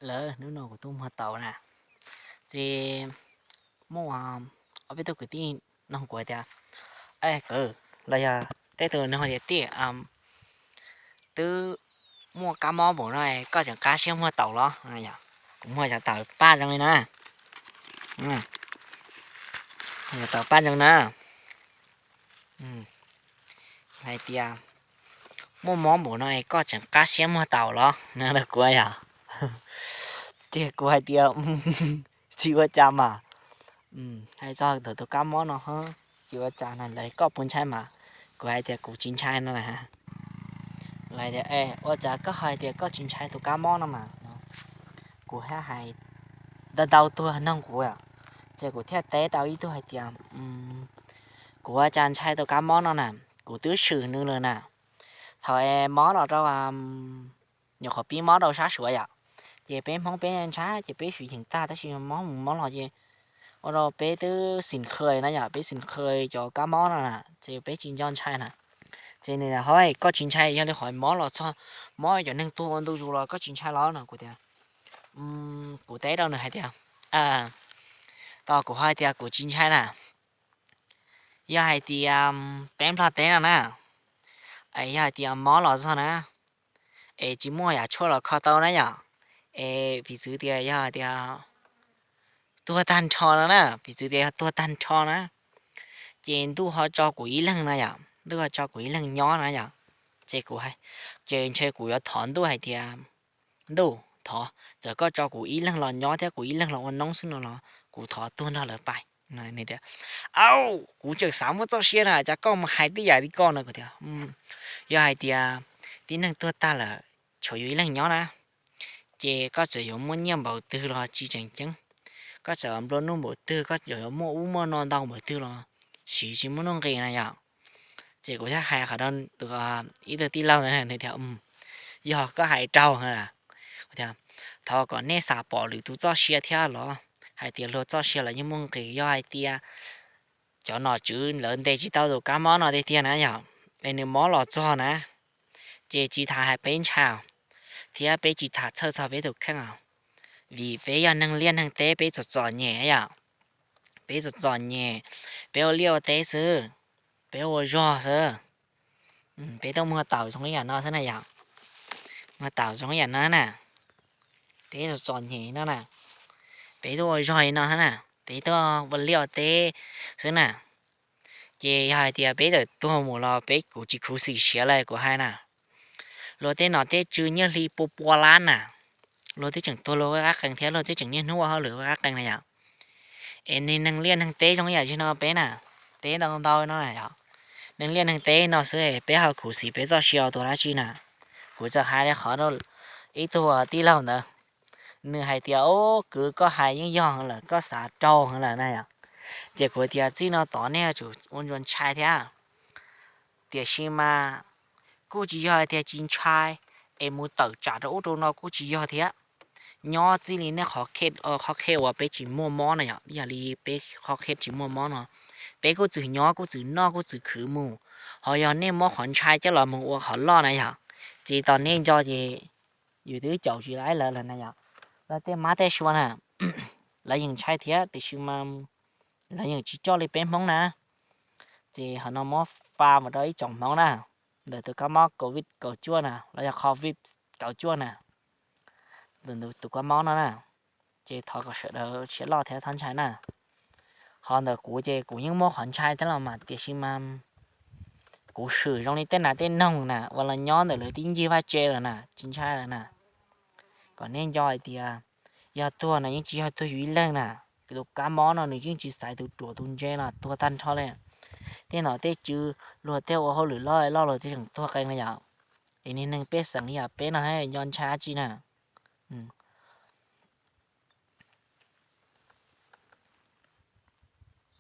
Lawm hnub no kuv tuaj muag taum na, ces muaj ob peb tug kwv tij nug kuv tias, kwv, los yog tej tus nug tias tij, twb muaj kab mob npaum no koj tseem qab siab muag taum los? Kuv muag cov taum paj zoo li na, cov taum paj zoo na, hais tias muaj mob npaum no es koj tseem qab siab muag taum los no rau kuv yom. Ces kuv hais tias tsis ua cas mas, hais txog tus kab mob no, tsis ua cas na, lawv koj puas ntshai mas? Kuv hais tias kuv tsis ntshai no na. Lawv tias, ua cas koj hais tias koj tsis ntshai tus kab mob no mas? Kuv thiaj hais, ntau ntau tug nug kuv, ces kuv thiaj teb rau ib tug hais tias, kuv ua cas ntshai tus kab mob no na, kuv twb swm nws lawm na. Thaum es mob los rau, nyuam qhuav pib mob rau sab Suav yom, ces peb Hmoob peb ntshai ces peb swm yeem tag, tab sis mob mus mob los ces ua rau peb twb xim qhws na yom, peb xim qhws cov kab mob no na, ces peb tsis nco ntshai na. Ces nws tias, hov, koj tsis ntshai, yog li qhov mob los txog, mob cov neeg tuag ua ntu zus los koj tsis ntshai los no? Kuv tias, kuv teb rau nws hais tias, tos kuv hais tias kuv tsis ntshai na, yog hais tias peb Nplog teb no na, es yog hais tias mob los txog na, es tsis muaj yam tshuaj los kho tau na yom, es piv txwv tias yog hais tias tuag tag nrho no na, piv txwv tias yog tuag tag nrho na, ces ntuj ho tso kuv ib leeg no yom, ntuj ho tso kuv ib leeg nyob na yom, ces kuv, ces ntshe kuv yuav thov ntuj hais tias, ntuj, thov, txawm koj tso kuv ib leeg los nyob thiab kuv ib leeg los ua noob xwb no los kuv thov tuag nrog lawv pais. Tias, au, kuv tseem xav muaj txoj sia na, cas koj mus hais tej yam li koj no? Kuv tias, yog hais tias tib neeg tuag tag lawm, tshuav yus ib leeg nyob na, ces koj txawm yuav muaj nyiaj npaum twg los tsis tseem ceeb, koj txawm nplua nuj npaum twg, koj txawm yuav muaj ub muaj no ntau npaum twg los siv tsis muaj nuj nqis na yom. Ces kuv thiaj hais qhov rau tus, ib tug tij laug ntawd, nws tias, yog koj hais raug. Kuv tias, thov kom nej xam pom lwm tus txoj sia thiab los, hais tias luag txoj sia los yeej muaj nqis, yog hais tias cov nom tswv lawv ntes tsis tau tus kab mob no tiag tiag na yom, es nws mob los txog na, ces tsis tas hais peb ntshai thiab peb tsis tas txhawj txog peb tus kheej, vim peb yog neeg liaj neeg teb, peb txom txom nyem yom, peb txom txom nyem, peb ua liaj ua teb xwb, peb ua zog xwb, peb tuaj muag taum zoo ib yam no xwb na yom, muag taum zoo ib yam no na, peb txom txom nyem no na, peb tuaj ua zog li no xwb na, peb tuaj ua liaj ua teb xwb na. Ces yog hais tias peb tawm tuag mus los peb, kuv tsis khuv xim siav li kuv hais na. Luag tej nom tej tswv nyiaj hli pua pua lab na, luag twb tseem tuag luag ua qab qees thiab luag twb tseem niaj hnub ua hauj lwm ua qab qees na yom. Es niag neeg liaj neeg teb zoo ib yam li no peb na, teb ntau ntau no na yom, neeg liaj neeg teb no xwb peb ho khuv xim peb txoj sia ua tus dab tsi na. Kuv txawm hais li qhov rau ib tug tij laug ntawd, nws hais tias, o, kwv, koj hais yeej yog heev lawm, koj xav raug heev lawm na yom. Ces kuv tias txij no tod nej yuav tsum ua ntsuas ntshai thiab. Tiam sis mas kuj tsis yog hais tias tsis ntshai, es mus tawm tsam rau ub rau no kuj tsis yog thiab. Nyob txij li nej qhov kheej uas peb tsis muaj mob na yom, yog li peb qhov kheej tsis muaj mob no, peb kuj txwm nyob kuj txwm noj kuj txwm khwv mus. Ho yog nej muab qhov ntshai coj los mus ua qhov loj na yom, ces tos nej nco ces yus twb caum tsis laib lawv lawm na yom. Lawv tej mab tej sua na, lawv yeej ntshai thiab tiam sis mas lawv yeej tsis coj li peb Hmoob na. Ces qhov no muab fa mus rau ib tsoom Hmoob na, ntawm tus kab mob covid kaum cuaj na los yog covid kaum cuaj na, tus kab mob no na, ces thov kom sawv daws siab loj thiab txhob ntshai na. Qhov ntawm kuv ces kuv yeej muaj qhov ntshai thiab los mas tiam sis mas kuv swm zoo li tej nas tej noog na uas los nyob ntawm lawv tib ncig vaj tse lawm na, tsis ntshai lawm na. Kom nej nco hais tias yog tuag no yeej tsis yog tuag yus ib leeg na, tus kab mob no nws yeej tsis xaiv tus ruam tus ntse los tuag tag nrho li. Tej nom tej tswv luag tej ua hauj lwm loj loj luag tej tseem tuag qee li yom. Es niag neeg pej xeem li yam peb no nco ntshai dab tsi na.